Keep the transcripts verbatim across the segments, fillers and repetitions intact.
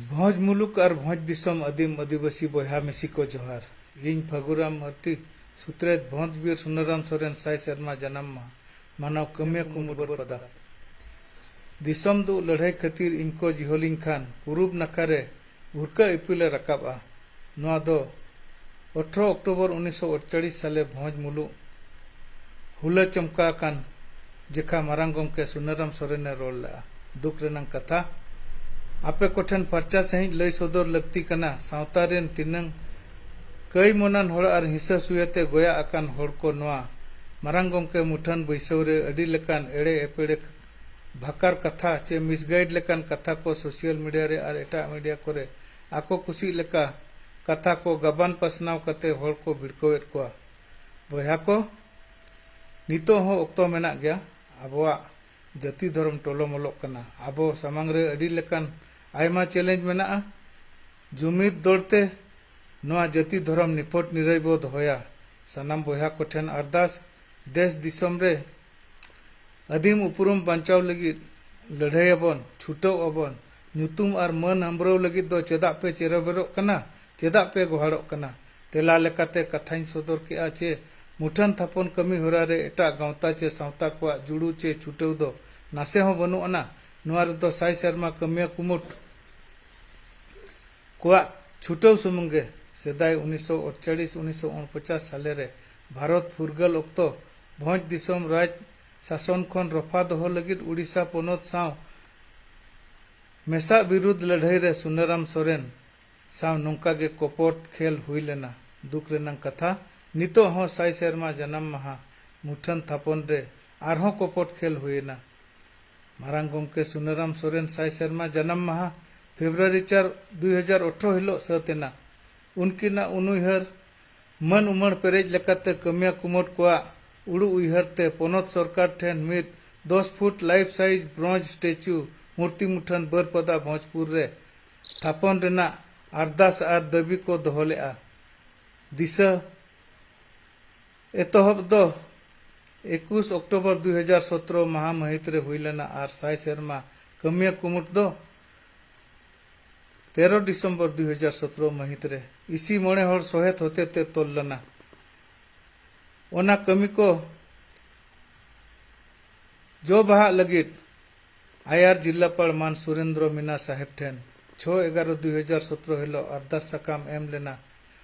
ᱵᱷᱚᱸᱡᱽ ᱢᱩᱞᱩᱠ ᱟᱨ ᱵᱷᱚᱸᱡᱽ ᱫᱤᱥᱚᱢ ᱟᱹᱫᱤᱢ ᱟᱹᱫᱤᱵᱟᱹᱥᱤ ᱵᱚᱭᱦᱟ ᱢᱤᱥᱤ ᱠᱚ ᱡᱚᱦᱟᱨ᱾ ᱤᱧ ᱯᱷᱟᱹᱜᱩᱨᱟᱢ ᱢᱟᱹᱨᱰᱤ, ᱥᱩᱛᱨᱮᱛ ᱵᱷᱚᱸᱡᱽ ᱵᱤᱨ ᱥᱩᱱᱟᱹᱨᱟᱢ ᱥᱚᱨᱮᱱ ᱥᱟᱭ ᱥᱮᱨᱢᱟ ᱡᱟᱱᱟᱢ ᱢᱟᱦᱟ ᱢᱟᱱᱟᱣ ᱠᱟᱹᱢᱤᱭᱟᱹ ᱠᱚ ᱢᱩᱵᱟᱨ ᱯᱟᱫᱟ᱾ ᱫᱤᱥᱚᱢ ᱫᱩᱜ ᱞᱟᱹᱲᱦᱟᱹᱭ ᱠᱷᱟᱹᱛᱤᱨ ᱤᱧ ᱠᱚ ᱡᱤᱦᱚᱞᱤᱧ ᱠᱷᱟᱱ ᱯᱩᱨᱩᱵ ᱱᱟᱠᱷᱟ ᱨᱮ ᱩᱨᱠᱟᱹ ᱤᱯᱤᱞ ᱮ ᱨᱟᱠᱟᱵᱼᱟ᱾ ᱱᱚᱣᱟ ᱫᱚ ᱟᱴᱷᱨᱚ ᱚᱠᱴᱳᱵᱚᱨ ᱩᱱᱤᱥᱥᱚ ᱟᱴᱪᱟᱲᱤᱥ ᱥᱟᱞᱮ ᱵᱷᱚᱸᱡᱽ ᱢᱩᱞᱩᱜ ᱦᱩᱞᱟᱹ ᱪᱚᱢᱠᱟ ᱟᱠᱟᱱ ᱡᱮᱠᱷᱟ ᱢᱟᱨᱟᱝ ᱜᱚᱢᱠᱮ ᱥᱩᱱᱟᱹᱨᱟᱢ ᱥᱚᱨᱮᱱᱮ ᱨᱚᱲ ᱞᱮᱫᱼᱟ᱾ ᱫᱩᱠ ᱨᱮᱱᱟᱝ ᱠᱟᱛᱷᱟ, ᱟᱯᱮ ᱠᱚᱴᱷᱮᱱ ᱯᱷᱟᱨᱪᱟ ᱥᱟᱺᱦᱤᱡ ᱞᱟᱹᱭ ᱥᱚᱫᱚᱨ ᱞᱟᱹᱠᱛᱤ ᱠᱟᱱᱟ, ᱥᱟᱶᱛᱟ ᱨᱮᱱ ᱛᱤᱱᱟᱹᱝ ᱠᱟᱹᱭ ᱢᱚᱱᱟᱱ ᱦᱚᱲ ᱟᱨ ᱦᱤᱸᱥᱟᱹ ᱥᱩᱭᱟᱹᱛᱮ ᱜᱚᱭᱟ ᱟᱠᱟᱱ ᱦᱚᱲ ᱠᱚ ᱱᱚᱣᱟ ᱢᱟᱨᱟᱝ ᱜᱚᱢᱠᱮ ᱢᱩᱴᱷᱟᱹᱱ ᱵᱟᱹᱭᱥᱟᱹᱣ ᱨᱮ ᱟᱹᱰᱤ ᱞᱮᱠᱟᱱ ᱮᱲᱮ ᱮᱯᱮᱲᱮ ᱵᱷᱟᱠᱟᱨ ᱠᱟᱛᱷᱟ ᱪᱮ ᱢᱤᱥᱜᱟᱭᱤᱰ ᱞᱮᱠᱟᱱ ᱠᱟᱛᱷᱟ ᱠᱚ ᱥᱳᱥᱤᱭᱟᱞ ᱢᱤᱰᱤᱭᱟ ᱨᱮ ᱟᱨ ᱮᱴᱟᱜ ᱢᱤᱰᱤᱭᱟ ᱠᱚᱨᱮ ᱟᱠᱚ ᱠᱩᱥᱤᱜ ᱞᱮᱠᱟ ᱠᱟᱛᱷᱟ ᱠᱚ ᱜᱟᱵᱟᱱ ᱯᱟᱥᱱᱟᱣ ᱠᱟᱛᱮ ᱦᱚᱲ ᱠᱚ ᱵᱷᱤᱲᱠᱟᱹᱣᱮᱫ ᱠᱚᱣᱟ᱾ ᱵᱚᱭᱦᱟ ᱠᱚ, ᱱᱤᱛᱚᱜ ᱦᱚᱸ ᱚᱠᱛᱚ ᱢᱮᱱᱟᱜ ᱜᱮᱭᱟ᱾ ᱟᱵᱚᱣᱟᱜ ᱡᱟᱹᱛᱤ ᱫᱷᱚᱨᱚᱢ ᱴᱚᱞᱚᱢᱚᱞᱚᱜ ᱠᱟᱱᱟ᱾ ᱟᱵᱚ ᱥᱟᱢᱟᱝ ᱨᱮ ᱟᱹᱰᱤ ᱞᱮᱠᱟᱱ ᱟᱭᱢᱟ ᱪᱮᱞᱮᱧᱡᱽ ᱢᱮᱱᱟᱜᱼᱟ᱾ ᱡᱩᱢᱤᱫ ᱫᱚᱲᱛᱮ ᱱᱚᱣᱟ ᱡᱟᱹᱛᱤ ᱫᱷᱚᱨᱚᱢ ᱱᱤᱯᱷᱚᱴ ᱱᱤᱨᱟᱹᱭ ᱵᱚ ᱫᱚᱦᱚᱭᱟ᱾ ᱥᱟᱱᱟᱢ ᱵᱚᱭᱦᱟ ᱠᱚᱴᱷᱮᱱ ᱟᱨᱫᱟᱥ, ᱫᱮᱥ ᱫᱤᱥᱚᱢ ᱨᱮ ᱟᱹᱫᱤᱢ ᱩᱯᱨᱩᱢ ᱵᱟᱧᱪᱟᱣ ᱞᱟᱹᱜᱤᱫ ᱞᱟᱹᱲᱦᱟᱹᱭ ᱟᱵᱚᱱ, ᱪᱷᱩᱴᱟᱹᱣ ᱟᱵᱚᱱ᱾ ᱧᱩᱛᱩᱢ ᱟᱨ ᱢᱟᱹᱱ ᱦᱟᱢᱵᱽᱨᱟᱹᱣ ᱞᱟᱹᱜᱤᱫ ᱫᱚ ᱪᱮᱫᱟᱜ ᱯᱮ ᱪᱮᱨᱚᱵᱮᱨᱚᱜ ᱠᱟᱱᱟ? ᱪᱮᱫᱟᱜ ᱯᱮ ᱜᱚᱦᱟᱲᱚᱜ ᱠᱟᱱᱟ? ᱛᱮᱞᱟ ᱞᱮᱠᱟᱛᱮ ᱠᱟᱛᱷᱟᱧ ᱥᱚᱫᱚᱨ ᱠᱮᱜᱼᱟ ᱪᱮ ᱢᱩᱴᱷᱟᱹᱱ ᱛᱷᱟᱯᱚᱱ ᱠᱟᱹᱢᱤ ᱦᱚᱨᱟ ᱨᱮ ᱮᱴᱟᱜ ᱜᱟᱶᱛᱟ ᱪᱮ ᱥᱟᱶᱛᱟ ᱠᱚᱣᱟᱜ ᱡᱩᱲᱩ ᱪᱮ ᱪᱷᱩᱴᱟᱹᱣ ᱫᱚ ᱱᱟᱥᱮ ᱦᱚᱸ ᱵᱟᱹᱱᱩᱜ ᱟᱱᱟ᱾ ᱱᱚᱣᱟ ᱨᱮᱫᱚ ᱥᱟᱭ ᱥᱮᱨᱢᱟ ᱠᱟᱹᱢᱤᱭᱟᱹ ᱠᱩᱢᱩᱴ ᱠᱚᱣᱟᱜ ᱪᱷᱩᱴᱟᱹᱣ ᱥᱩᱢᱩᱝ ᱜᱮ᱾ ᱥᱮᱫᱟᱭ ᱩᱱᱤᱥᱥᱚ ᱟᱴᱪᱟᱲᱤᱥ ᱩᱱᱤᱥᱥᱚ ᱩᱱᱯᱚᱪᱟᱥ ᱥᱟᱞᱮ ᱨᱮ ᱵᱷᱟᱨᱚᱛ ᱯᱷᱩᱨᱜᱟᱹᱞ ᱚᱠᱛᱚ ᱵᱷᱚᱸᱡᱽ ᱫᱤᱥᱚᱢ ᱨᱟᱡᱽ ᱥᱟᱥᱚᱱ ᱠᱷᱚᱱ ᱨᱚᱯᱷᱟ ᱫᱚᱦᱚ ᱞᱟᱹᱜᱤᱫ ᱩᱲᱤᱥᱥᱟ ᱯᱚᱱᱚᱛ ᱥᱟᱶ ᱢᱮᱥᱟ ᱵᱤᱨᱩᱫᱷ ᱞᱟᱹᱲᱦᱟᱹᱭ ᱨᱮ ᱥᱩᱱᱟᱨᱟᱢ ᱥᱚᱨᱮᱱ ᱥᱟᱶ ᱱᱚᱝᱠᱟ ᱜᱮ ᱠᱚᱯᱚᱴ ᱠᱷᱮᱞ ᱦᱩᱭ ᱞᱮᱱᱟ᱾ ᱫᱩᱠ ᱨᱮᱱᱟᱜ ᱠᱟᱛᱷᱟ, ᱱᱤᱛᱚᱜ ᱦᱚᱸ ᱥᱟᱭ ᱥᱮᱨᱢᱟ ᱡᱟᱱᱟᱢ ᱢᱟᱦᱟ ᱢᱩᱴᱷᱟᱹᱱ ᱛᱷᱟᱯᱚᱱ ᱨᱮ ᱟᱨᱦᱚᱸ ᱠᱚᱯᱚᱴ ᱠᱷᱮᱞ ᱦᱩᱭᱮᱱᱟ᱾ ᱢᱟᱨᱟᱝ ᱜᱚᱢᱠᱮ ᱥᱩᱱᱟᱨᱟᱢ ᱥᱚᱨᱮᱱ ᱥᱟᱭ ᱥᱮᱨᱢᱟ ᱡᱟᱱᱟᱢ ᱢᱟᱦᱟ ᱯᱷᱮᱵᱽᱨᱩᱣᱟᱨᱤ ᱪᱟᱨ, ᱫᱩᱭ ᱦᱟᱡᱟᱨ ᱟᱴᱷᱨᱚ ᱦᱤᱞᱚᱜ ᱥᱟᱹᱛ ᱮᱱᱟ᱾ ᱩᱱᱠᱤᱱᱟᱜ ᱩᱱᱩᱭᱦᱟᱹᱨ ᱢᱟᱹᱱ ᱩᱢᱟᱹᱲ ᱯᱮᱨᱮᱡ ᱞᱮᱠᱟᱛᱮ ᱠᱟᱹᱢᱤᱭᱟᱹ ᱠᱩᱢᱩᱴ ᱠᱚᱣᱟᱜ ᱩᱲᱩ ᱩᱭᱦᱟᱹᱨ ᱛᱮ ᱯᱚᱱᱚᱛ ᱥᱚᱨᱠᱟᱨ ᱴᱷᱮᱱ ᱢᱤᱫ ᱫᱚᱥ ᱯᱷᱩᱴ ᱞᱟᱭᱤᱯᱷ ᱥᱟᱭᱤᱡᱽ ᱵᱨᱚᱸᱡᱽ ᱥᱴᱮᱪᱩ ᱢᱩᱨᱛᱤ ᱢᱩᱴᱷᱟᱹᱱ ᱵᱟᱹᱨᱯᱟᱫᱟ ᱵᱷᱚᱸᱡᱽᱯᱩᱨ ᱨᱮ ᱛᱷᱟᱯᱚᱱ ᱨᱮᱱᱟᱜ ᱟᱨᱫᱟᱥ ᱟᱨ ᱫᱟᱹᱵᱤ ᱠᱚ ᱫᱚᱦᱚ ᱞᱮᱫᱼᱟ᱾ ᱫᱤᱥᱟᱹ ᱮᱛᱚᱦᱚᱵ ᱫᱚ ᱮᱠᱩᱥ ᱚᱠᱴᱳᱵᱚᱨ ᱫᱩᱭ ᱦᱟᱡᱟᱨ ᱥᱚᱛᱨᱚ ᱢᱟᱦᱟ ᱢᱟᱹᱦᱤᱛ ᱨᱮ ᱦᱩᱭ ᱞᱮᱱᱟ ᱟᱨ ᱥᱟᱭ ᱥᱮᱨᱢᱟ ᱠᱟᱹᱢᱤᱭᱟᱹ ᱠᱩᱢᱩᱴ ᱫᱚ ᱛᱮᱨᱚ ᱰᱤᱥᱮᱢᱵᱚᱨ ᱫᱩᱭ ᱦᱟᱡᱟᱨ ᱥᱚᱛᱨᱚ ᱢᱟᱹᱦᱤᱛ ᱨᱮ ᱤᱥᱤ ᱢᱚᱬᱮ ᱦᱚᱲ ᱥᱚᱦᱮᱫ ᱦᱚᱛᱮᱛᱮ ᱛᱚᱞ ᱞᱮᱱᱟ᱾ ᱚᱱᱟ ᱠᱟᱹᱢᱤ ᱠᱚ ᱡᱚ ᱵᱟᱦᱟᱜ ᱞᱟᱹᱜᱤᱫ ᱟᱭᱟᱨ ᱡᱤᱞᱟᱯᱟᱲ ᱢᱟᱱ ᱥᱩᱨᱮᱱᱫᱨᱚ ᱢᱤᱱᱟ ᱥᱟᱦᱮᱵᱽ ᱴᱷᱮᱱ ᱪᱷᱚ ᱮᱜᱟᱨᱚ ᱫᱩᱭ ᱦᱟᱡᱟᱨ ᱥᱚᱛᱨᱚ ᱦᱤᱞᱚᱜ ᱟᱨᱫᱟᱥ ᱥᱟᱠᱟᱢ ᱮᱢ ᱞᱮᱱᱟ᱾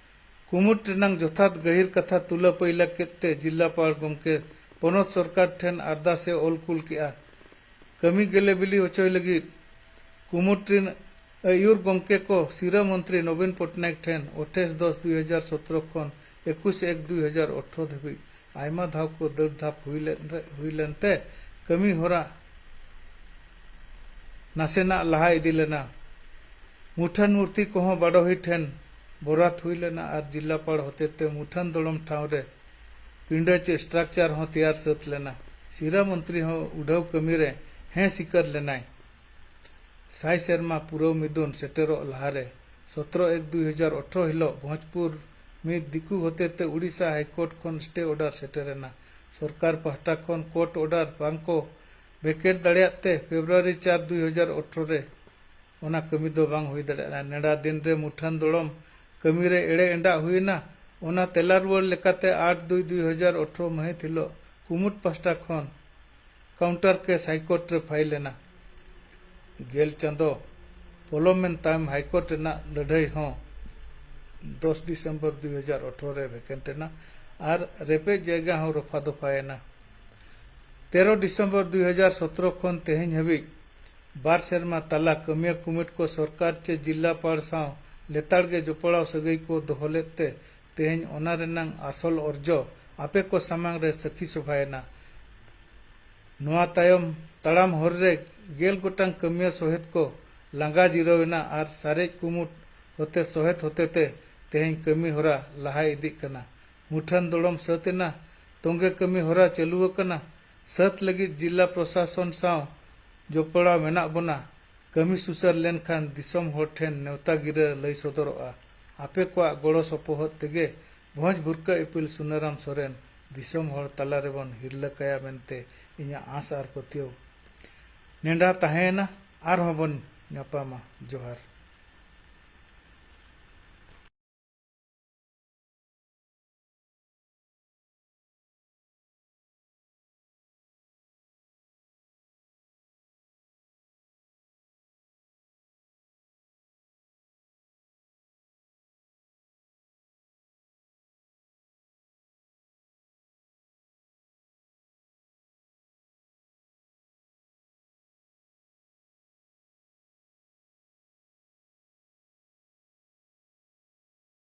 ᱠᱩᱢᱩᱴ ᱨᱮᱱᱟᱝ ᱡᱚᱛᱷᱟᱛ ᱜᱟᱹᱦᱤᱨ ᱠᱟᱛᱷᱟ ᱛᱩᱞᱟᱹ ᱯᱟᱹᱭᱞᱟ ᱠᱮᱫ ᱛᱮ ᱡᱤᱞᱟᱯᱟᱲ ᱜᱚᱢᱠᱮ ᱯᱚᱱᱚᱛ ᱥᱚᱨᱠᱟᱨ ᱴᱷᱮᱱ ᱟᱨᱫᱟᱥ ᱮ ᱚᱞ ᱠᱩᱞ ᱠᱮᱫᱼᱟ᱾ ᱠᱟᱹᱢᱤ ᱜᱮᱞᱮ ᱵᱤᱞᱤ ᱦᱚᱪᱚᱭ ᱞᱟᱹᱜᱤᱫ ᱠᱩᱢᱩᱴ ᱨᱮᱱ ᱟᱹᱭᱩᱨ ᱜᱚᱢᱠᱮ ᱠᱚ ᱥᱤᱨᱟᱹ ᱢᱚᱱᱛᱨᱤ ᱱᱚᱵᱤᱱ ᱯᱚᱴᱱᱟᱭᱮᱠ ᱴᱷᱮᱱ ᱟᱴᱷᱟᱥ ᱫᱚᱥ ᱫᱩᱭ ᱦᱟᱡᱟᱨ ᱥᱚᱛᱨᱚ ᱠᱷᱚᱱ ᱮᱠᱩᱥ ᱮᱠ ᱫᱩᱭ ᱦᱟᱡᱟᱨ ᱟᱴᱷᱨᱚ ᱫᱷᱟᱹᱵᱤᱡ ᱟᱭᱢᱟ ᱫᱷᱟᱣ ᱠᱚ ᱫᱟᱹᱲ ᱫᱷᱟᱯ ᱦᱩᱭ ᱞᱮᱱ, ᱦᱩᱭ ᱞᱮᱱᱛᱮ ᱠᱟᱹᱢᱤ ᱦᱚᱨᱟ ᱱᱟᱥᱮᱱᱟᱜ ᱞᱟᱦᱟ ᱤᱫᱤ ᱞᱮᱱᱟ᱾ ᱢᱩᱴᱷᱟᱹᱱ ᱢᱩᱨᱛᱤ ᱠᱚᱦᱚᱸ ᱵᱟᱰᱚᱦᱤ ᱴᱷᱮᱱ ᱵᱚᱨᱟᱛ ᱦᱩᱭ ᱞᱮᱱᱟ ᱟᱨ ᱡᱤᱞᱟᱯᱟᱲ ᱦᱚᱛᱮᱛᱮ ᱢᱩᱴᱷᱟᱹᱱ ᱫᱚᱲᱚᱢ ᱴᱷᱟᱶ ᱨᱮ ᱯᱤᱸᱰᱟᱹ ᱪᱮ structure ᱦᱚᱸ ᱛᱮᱭᱟᱨ ᱥᱟᱹᱛ ᱞᱮᱱᱟ᱾ ᱥᱤᱨᱟᱹ ᱢᱚᱱᱛᱨᱤ ᱦᱚᱸ ᱩᱰᱷᱟᱹᱣ ᱠᱟᱹᱢᱤ ᱨᱮ ᱦᱮᱸ ᱥᱤᱠᱟᱹᱨ ᱞᱮᱱᱟᱭ᱾ ᱥᱟᱭ ᱥᱮᱨᱢᱟ ᱯᱩᱨᱟᱹᱣ ᱢᱤᱫᱩᱱ ᱥᱮᱴᱮᱨᱚᱜ ᱞᱟᱦᱟᱨᱮ ᱥᱚᱛᱨᱚ ᱮᱠ ᱫᱩᱭ ᱦᱟᱡᱟᱨ ᱟᱴᱷᱨᱚ ᱦᱤᱞᱚᱜ ᱵᱷᱚᱸᱡᱽᱯᱩᱨ ᱢᱤᱫ ᱫᱤᱠᱩ ᱦᱚᱛᱮᱛᱮ ᱩᱰᱤᱥᱟ ᱦᱟᱭᱠᱳᱨᱴ ᱠᱷᱚᱱ stay order ᱥᱮᱴᱮᱨᱮᱱᱟ᱾ ᱥᱚᱨᱠᱟᱨ ᱯᱟᱦᱴᱟ ᱠᱷᱚᱱ court order ᱵᱟᱝ ᱠᱚ vacate ᱫᱟᱲᱮᱭᱟᱜ ᱛᱮ ᱯᱷᱮᱵᱽᱨᱩᱣᱟᱨᱤ ᱪᱟᱨ ᱫᱩᱭ ᱦᱟᱡᱟᱨ ᱟᱴᱷᱨᱚ ᱨᱮ ᱚᱱᱟ ᱠᱟᱹᱢᱤ ᱫᱚ ᱵᱟᱝ ᱦᱩᱭ ᱫᱟᱲᱮᱭᱟᱜᱼᱟ᱾ ᱱᱮᱰᱟ ᱫᱤᱱ ᱨᱮ ᱢᱩᱴᱷᱟᱹᱱ ᱫᱚᱲᱚᱢ ᱠᱟᱹᱢᱤ ᱨᱮ ᱮᱲᱮ ᱮᱸᱰᱟᱜ ᱦᱩᱭᱮᱱᱟ᱾ ᱚᱱᱟ ᱛᱮᱞᱟ ᱨᱩᱣᱟᱹᱲ ᱞᱮᱠᱟᱛᱮ ᱟᱴ ᱫᱩᱭ ᱫᱩᱭ ᱦᱟᱡᱟᱨ ᱟᱴᱷᱨᱚ ᱢᱟᱹᱦᱤᱛ ᱦᱤᱞᱚᱜ ᱠᱩᱢᱩᱴ ᱯᱟᱦᱴᱟ ᱠᱷᱚᱱ counter case ᱦᱟᱭᱠᱳᱨᱴ ᱨᱮ ᱯᱷᱟᱭᱤᱞ ᱮᱱᱟ᱾ ᱜᱮᱞ ᱪᱟᱸᱫᱚ ᱯᱚᱞᱚᱢᱮᱱ ᱛᱟᱭᱚᱢ ᱦᱟᱭᱠᱳᱨᱴ ᱨᱮᱱᱟᱜ ᱞᱟᱹᱲᱦᱟᱹᱭ ᱦᱚᱸ ᱫᱚᱥ ᱰᱤᱥᱮᱢᱵᱚᱨ ᱫᱩᱭ ᱦᱟᱡᱟᱨ ᱟᱴᱷᱨᱚ ᱨᱮ vacant ᱮᱱᱟ ᱟᱨ ᱨᱮᱯᱮᱡ ᱡᱟᱭᱜᱟ ᱦᱚᱸ ᱨᱚᱯᱷᱟ ᱫᱚᱯᱷᱟᱭᱮᱱᱟ᱾ ᱛᱮᱨᱚ ᱰᱤᱥᱮᱢᱵᱚᱨ ᱫᱩᱭ ᱦᱟᱡᱟᱨ ᱥᱚᱛᱨᱚ ᱠᱷᱚᱱ ᱛᱮᱦᱮᱧ ᱦᱟᱹᱵᱤᱡ ᱵᱟᱨ ᱥᱮᱨᱢᱟ ᱛᱟᱞᱟ ᱠᱟᱹᱢᱤᱭᱟᱹ ᱠᱚᱢᱤᱴ ᱠᱚ ᱥᱚᱨᱠᱟᱨ ᱪᱮ ᱡᱤᱞᱟᱯᱟᱲ ᱥᱟᱶ ᱞᱮᱛᱟᱲ ᱜᱮ ᱡᱚᱯᱲᱟᱣ ᱥᱟᱹᱜᱟᱹᱭ ᱠᱚ ᱫᱚᱦᱚ ᱞᱮᱫ ᱛᱮ ᱛᱮᱦᱮᱧ ᱚᱱᱟ ᱨᱮᱱᱟᱝ ᱟᱥᱚᱞ ᱚᱨᱡᱚ ᱟᱯᱮ ᱠᱚ ᱥᱟᱢᱟᱝ ᱨᱮ ᱥᱟᱹᱠᱷᱤ ᱥᱚᱵᱷᱟᱭᱮᱱᱟ᱾ ᱱᱚᱣᱟ ᱛᱟᱭᱚᱢ ᱛᱟᱲᱟᱢ ᱦᱚᱨ ᱨᱮ ᱜᱮᱞ ᱜᱚᱴᱟᱝ ᱠᱟᱹᱢᱤᱭᱟᱹ ᱥᱚᱦᱮᱫ ᱠᱚ ᱞᱟᱸᱜᱟ ᱡᱤᱨᱟᱹᱣ ᱮᱱᱟ ᱟᱨ ᱥᱟᱨᱮᱡ ᱠᱩᱢᱩᱴ ᱦᱚᱛᱮ ᱥᱚᱦᱮᱫ ᱦᱚᱛᱮᱛᱮ ᱛᱮᱦᱮᱧ ᱠᱟᱹᱢᱤ ᱦᱚᱨᱟ ᱞᱟᱦᱟ ᱤᱫᱤᱜ ᱠᱟᱱᱟ᱾ ᱢᱩᱴᱷᱟᱹᱱ ᱫᱚᱲᱚᱢ ᱥᱟᱹᱛ ᱮᱱᱟ, ᱛᱚᱸᱜᱮ ᱠᱟᱹᱢᱤ ᱦᱚᱨᱟ ᱪᱟᱹᱞᱩ ᱟᱠᱟᱱᱟ᱾ ᱥᱟᱹᱛ ᱞᱟᱹᱜᱤᱫ ᱡᱤᱞᱟ ᱯᱨᱚᱥᱟᱥᱚᱱ ᱥᱟᱶ ᱡᱚᱯᱲᱟᱣ ᱢᱮᱱᱟᱜ ᱵᱚᱱᱟ᱾ ᱠᱟᱹᱢᱤ ᱥᱩᱥᱟᱹᱨ ᱞᱮᱱᱠᱷᱟᱱ ᱫᱤᱥᱚᱢ ᱦᱚᱲ ᱴᱷᱮᱱ ᱱᱮᱣᱛᱟ ᱜᱤᱨᱟᱹ ᱞᱟᱹᱭ ᱥᱚᱫᱚᱨᱚᱜᱼᱟ᱾ ᱟᱯᱮ ᱠᱚᱣᱟᱜ ᱜᱚᱲᱚ ᱥᱚᱯᱚᱦᱚᱫ ᱛᱮᱜᱮ ᱵᱷᱚᱸᱡᱽ ᱵᱷᱩᱨᱠᱟᱹ ᱤᱯᱤᱞ ᱥᱩᱱᱟᱹᱨᱟᱢ ᱥᱚᱨᱮᱱ ᱫᱤᱥᱚᱢ ᱦᱚᱲ ᱛᱟᱞᱟ ᱨᱮᱵᱚᱱ ᱦᱤᱨᱞᱟᱹ ᱠᱟᱭᱟ ᱢᱮᱱᱛᱮ ᱤᱧᱟᱹᱜ ᱟᱸᱥ ᱟᱨ ᱯᱟᱹᱛᱭᱟᱹᱣ᱾ ᱱᱮᱰᱟ ᱛᱟᱦᱮᱸᱭᱮᱱᱟ, ᱟᱨᱦᱚᱸ ᱵᱚᱱ ᱧᱟᱯᱟᱢᱟ᱾ ᱡᱚᱦᱟᱨ᱾